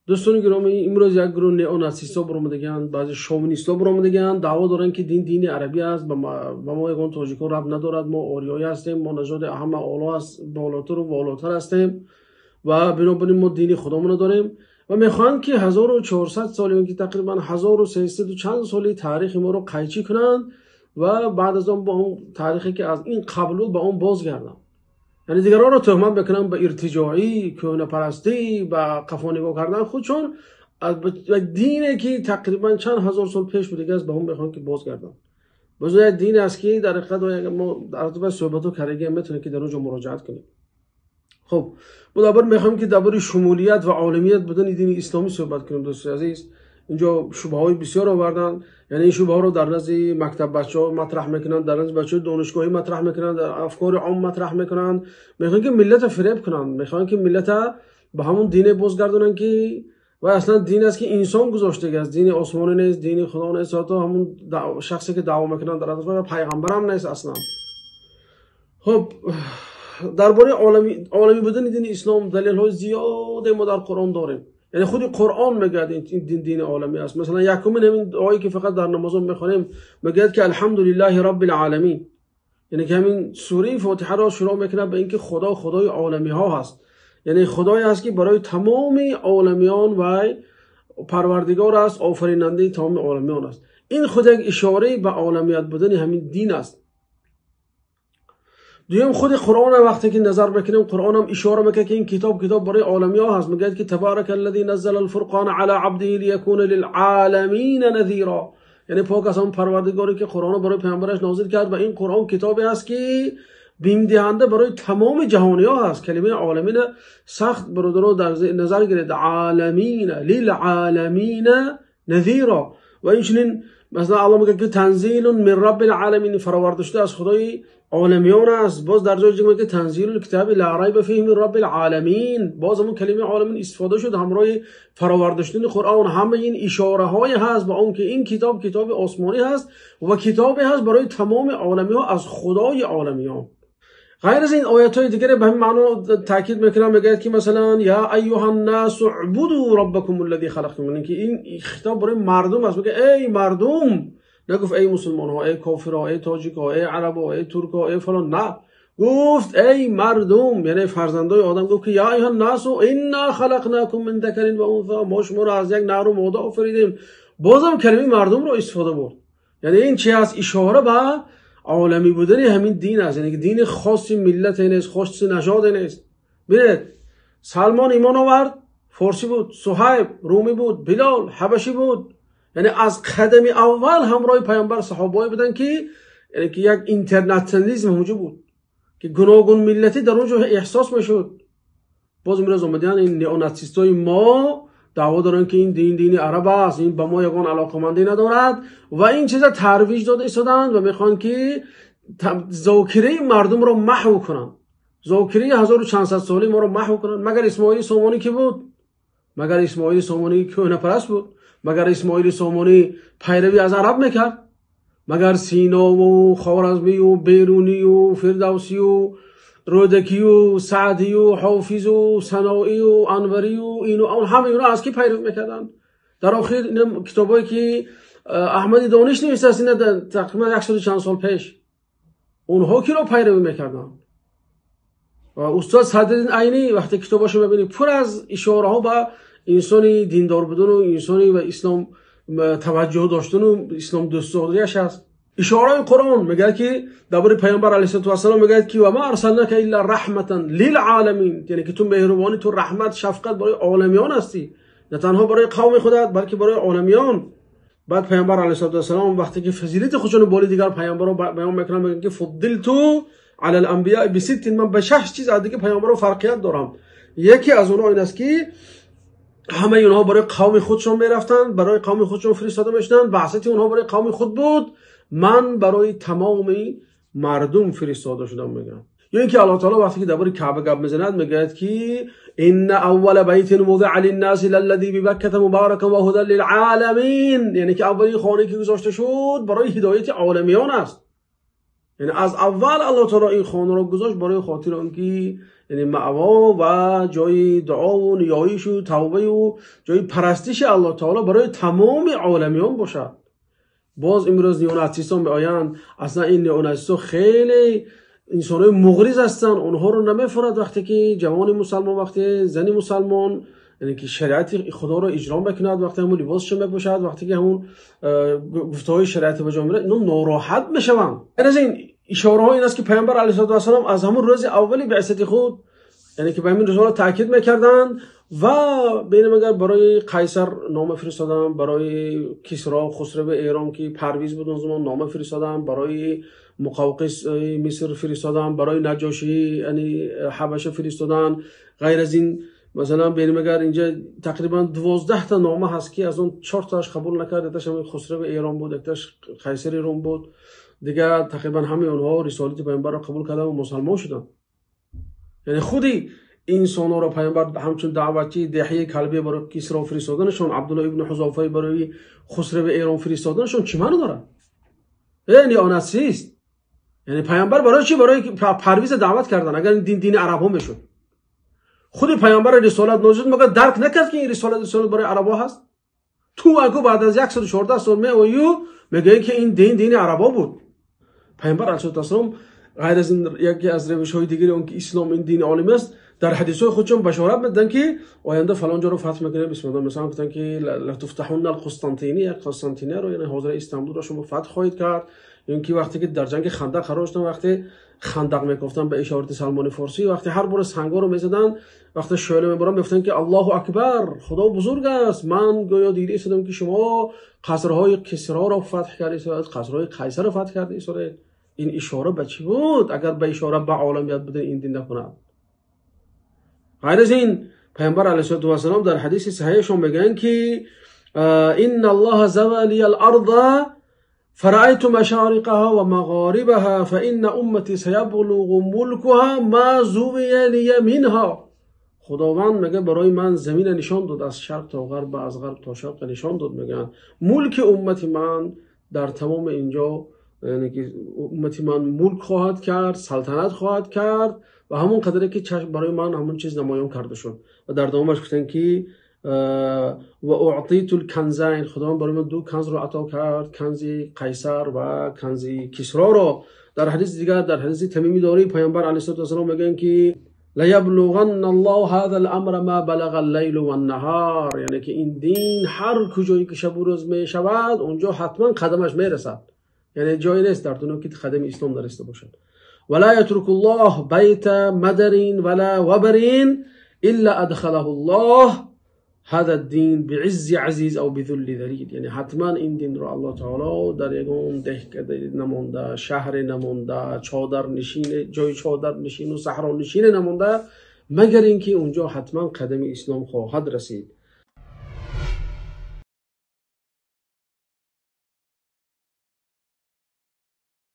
Дӯстони гиромӣ, имрӯз як гурӯҳ неонатсистҳо баромадагианд, баъзе шовинистҳо баромадагианд, даъво доранд, ки дин дини арабӣ аст, ба мо ягон тоҷикҳо рабт надорад, мо ориёӣ ҳастем, мо нажоди ҳама оло аст, болотару волотар ҳастем ва бинобар ин мо дини худамонро дорем ва мехоҳанд, ки 1400 сол ё ки тақрибан 1300 чанд соли таърихи моро қайчӣ кунанд ва баъд аз он ба он таърихе, ки аз ин қабл буд, ба он бозгарданд. Яъне дигаронро туҳмат мекунанд ба иртиҷоӣ, кӯҳнапарастӣ, ба қафо нигоҳ кардан худшон аз як дине, ки тақрибан чанд ҳазор сол пеш будагӣ аст, ба он мехоҳанд, ки бозгарданд. Боз як дин аст, ки дар ҳақиқат мо дар робита суҳбатҳо кардагием, метавонем, ки дар он ҷо муроҷиат кунем. Хуб, мо дар бора мехоҳем, ки дар бораи шумулият ва оламият будани дини исломӣ суҳбат кунем, дӯстони азиз. Инҷо шубҳаҳои бисёр оварданд, яъне ин шубҳаҳоро дар назди мактаббачаҳо матраҳ мекунанд, дар назди бачаҳои донишгоҳӣ матраҳ мекунанд, дар афкори ом матраҳ мекунанд. Мехоҳанд, ки миллатро фиреб кунанд, мехоҳанд, ки миллатро ба ҳамон дине бозгардонанд, ки ва аслан дин аст, ки инсон гузоштагиаст, дини осмонӣ нест, дини худо нест, ҳатто ҳамон шахсе, ки даъво мекунанд дар атроф пайғамбарам нест аслан. Хуб, дар бораи оламӣ будани дини ислом далелҳои зиёде мо дар Қуръон дорем. Яъне худи Қуръон мегӯяд, ин дин дини оламӣ аст. Масалан, якумин ҳамин дуое, ки фақат дар намозон мехонем, мегӯяд, ки алҳамдулиллаҳи роббил оламин. Яъне ки ҳамин сураи Фотиҳаро шурӯъ мекунад ба инки Худо худои оламиҳо ҳаст, яъне худое ҳаст, ки барои тамоми оламиён вай парвардигор аст, офаринандаи тамоми оламиён аст. Ин худ як ишорае ба оламият будани ҳамин дин аст. Дуюм, худи Қуръонро вақте ки назар мекунем, Қуръон ҳам ишора мекунад, ки ин китоб китоб барои оламиҳо ҳаст. Мегӯяд, ки табарака аллази наззала алфурқона ала абдиҳи лиякуна лилъоламина назира. Яъне пок аст он парвардигоре, ки Қуръонро барои паёмбараш нозил кард ва ин Қуръон китобе аст, ки бимдиҳанда барои тамоми ҷаҳониҳо ҳаст. Калимаи оламина сахт, бародаро, дар назар гиред, оламина, лилъоламина назира. Ва инчунин масалан Аллоҳ мегӯяд, ки танзилун мин роббил оламин, фароварда шуда аз худои оламиён аст. Боз дар ҷои дигар мегӯяд, ки танзилул китоби ла райба фиҳи мин роббил оламин. Боз ҳамон калимаи оламин истифода шуд ҳамроҳи фароварда шудани Қуръон. Ҳамаи ин ишораҳое ҳаст ба он ки ин китоб китоби осмонӣ ҳаст ва китобе ҳаст барои тамоми оламиҳо аз худои оламиён. Ғайр аз ин оятҳои дигаре ба ҳамин маъно таъкид мекунанд, мегӯяд, ки масалан я айюҳаннасу убуду роббакум аллази халақакум, яъне ки ин хитоб барои мардум аст. Мегӯяд эй мардум, нагуфт эй мусулмонҳо, эй кофирҳо, эй тоҷикҳо, эй арабҳо, эй туркҳо, эй фалон, на, гуфт эй мардум, яъне фарзандои одам. Гуфт, ки я айюҳаннасу инна халақнакум мин закарин ва унса, мо шуморо аз як нару мода офаридем. Бозам калимаи мардумро истифода бурд. Яъне ин чи аст? Ишора ба оламӣ будани ҳамин дин аст. Яъне ки дини хоси миллате нест, хоси нажоде нест. Бинед, Салмон имон овард, форсӣ буд, Суҳайб румӣ буд, Билол ҳабашӣ буд. Яъне аз қадами аввал ҳамроҳи паёмбар саҳобаҳое буданд, ки яъне ки як интернатсионализм ҳамонҷо буд, ки гуногун миллатӣ дар он ҷо эҳсос мешуд. Боз имрӯз омаданд ин неонатсистҳои мо, даъво доранд, ки ин дин дини араб аст, ин ба мо ягон алоқамандӣ надорад ва ин чиза тарвиҷ дода истоданд ва мехоҳанд, ки зокираи мардумро маҳв кунанд, зокираи ҳазору чандсад солаи моро маҳв кунанд. Магар Исмоили Сомонӣ ки буд? Магар Исмоили Сомонӣ кӯҳнапараст буд? Магар Исмоили Сомонӣ пайравӣ аз араб мекард? Магар Синову Хоразмию Берунию Фирдавсию Рӯдакию Саъдию Ҳофизу Саноию Анварию ину он, ҳама инҳо аз ки пайравӣ мекарданд? Дар охир китобҳое, ки Аҳмади Дониш навиштааст, ина тақрибан яксаду чанд сол пеш, онҳо киро пайравӣ мекарданд? Устод Садриддин Айнӣ вақте китобашро мебинӣ, пур аз ишораҳо ба инсони диндор будану инсони ба ислом таваҷҷӯҳ доштану ислом дӯстдориаш аст. Ишораи Қуръон мегӯяд, ки дар бораи паёмбар алайҳиссалоту вассалом мегӯяд, ки ва ма арсалнака илла раҳматан лилъоламин, яъне ки ту меҳрубонӣ, ту раҳмат, шафқат барои оламиён ҳастӣ, на танҳо барои қавми худат, балки барои оламиён. Баъд паёмбар алайҳиссалоту вассалом вақте ки фазилати худшонро болои дигар паёмбарон баён мекунанд, мегӯянд, ки фуддилту ала аланбиё биситтин, ман ба шаш чиз аз дигар паёмбарон фарқият дорам. Яке аз онҳо ин аст, ки ҳамаи онҳо барои қавми худшон мерафтанд, барои қавми худшон фиристода мешуданд, баъсати онҳо барои қавми худ буд, ман барои тамоми мардум фиристода шудам, мегӯям. Ё ин ки Аллоҳ таоло вақте ки дар бораи Каъба гап мезанад, мегӯяд, ки инна аввала байтин вудиа линнаси лаллази бибакката муборакан ва ҳудан лилъоламин, яъне ки аввалин хонае, ки гузошта шуд, барои ҳидояти оламиён аст. Яъне аз аввал Аллоҳ таъоло ин хонаро гузошт барои хотири он ки яъне маъво ва ҷои дуо ва ниёиш ва тавба ва ҷои парастиши Аллоҳ таъоло барои тамоми оламиён бошад. Боз имрӯз неонатсистҳо меоянд. Асло ин неонатсистҳо хеле инсонҳои муғриз ҳастанд, онҳоро намефурад вақте ки ҷавони мусулмон, вақте зани мусулмон яъне ки шариати Худоро иҷро мекунад, вақте ҳамон либосашро мепӯшад, вақте ки ҳамон гуфтаҳои шариатро ба ҷо меорад, инҳо нороҳат мешаванд. Аз ин ишораҳо ин аст ки Паёмбар алайҳиссалом аз ҳамон рӯзи аввали биъсати худ яъне ки ба ҳамин рисолат таъкид мекарданд ва бинем агар барои Қайсар нома фиристоданд, барои Кисро Хусрави Эрон ки Парвиз буд он замон нома фиристоданд, барои Муқавқис Миср фиристоданд, барои Наҷошӣ яъне Ҳабаша фиристоданд. Ғайр аз ин масалан бинем агар инҷо тақрибан 12 та нома ҳаст ки аз он 4 тояш қабул накард, якташ ҳамин Хусрави Эрон буд, якташ Қайсари Рум буд. Дигар тақрибан ҳамаи онҳо рисолати Паёмбарро қабул карданд ва мусулмон шуданд. Яъне худи инсонҳоро Паёмбар ҳамчун даъватчӣ Диҳияи Калбӣ барои Кисро фиристоданашон, Абдуллоҳ ибни Ҳузофа барои Хусрави Эрон фиристоданашон чӣ маъно дорад? Яъне неонатсист. Яъне Паёмбар барои чӣ? Барои Парвиз даъват кардан. Агар ин дин дини арабҳо мешуд, худи Паёмбар рисолат нозил магар дарк накард ки ин рисолат барои арабҳо ҳаст? Ту агар баъд аз 114 сол меоӣ мегӯӣ ки ин дин дини арабҳо буд. Паёмбар алайҳиссалом ғайр аз ин яке аз равишҳои дигари он ки ислом ин дини олим аст, дар ҳадисҳои худшон башорат медоданд ки оянда фалон ҷоро фатҳ мекунем. Бисмиллоҳ, масалан гуфтанд ки латуфтаҳунна алқустантиния, Қустантинияро яъне ҳозир Истанбулро шумо фатҳ хоҳед кард. Ё инки вақте ки дар ҷанги Хандақ қарор доштанд, вақте хандақ мекофтанд ба ишорати Салмони Форсӣ, вақте ҳар бор сангҳоро мезаданд, вақте шӯъла мебаранд мегуфтанд ки Аллоҳу Акбар, Худо бузург аст, ман гӯё дида истодам ки шумо қасрҳои Кисроро фатҳ карда истодаед, қасрҳои Қайсарро фатҳ карда истодаед. Ин ишора ба чӣ буд? Агар ба ишора ба оламият буда ин дин накунад. Ғайр аз ин Паёмбар алайҳиссалом дар ҳадиси саҳеҳашон мегӯянд ки инна Аллоҳа зава лиял арза фараайту машориқаҳа ва мағорибаҳа фаинна уммати саяблуғу мулкуҳа ма зувия лия минҳа. Худованд мегӯяд барои ман заминро нишон дод, аз шарқ то ғарб ва аз ғарб то шарқ нишон дод. Мегӯянд мулки уммати ман дар тамоми инҷо, яъне ки уммати ман мулк хоҳад кард, салтанат хоҳад кард ва ҳамон қадре ки чашм барои ман ҳамон чиз намоён карда шуд. Ва дар давомаш гуфтанд ки ва уътитул канзайн, Худованд барои ман ду канзро ато кард, канзи Қайсар ва канзи Кисроро. Дар ҳадиси дигар, дар ҳадиси Тамимӣ дорӣ Паёмбар алайҳиссалом мегӯянд ки лаяблуғанна Аллоҳу ҳазал амра ма балағал лайлу ван-наҳар, яъне ки ин дин ҳар куҷое ки шабу рӯз мешавад онҷо ҳатман қадамаш мерасад. Яъне ҷое нест дар дунё ки қадами ислом нарасида бошад. Вала ятруку Аллоҳ байта мадарин вала вабарин илла адхалаху Аллоҳ ҳаза дин бииззи азиз ав бизулли залил. Яъне ҳатман ин динро Аллоҳ таъоло дар ягон деҳкада намонда, шаҳре намонда, чодарнишин, ҷои чодарнишин ва саҳронишин намонда, магар инки онҷо ҳатман қадами ислом хоҳад расид.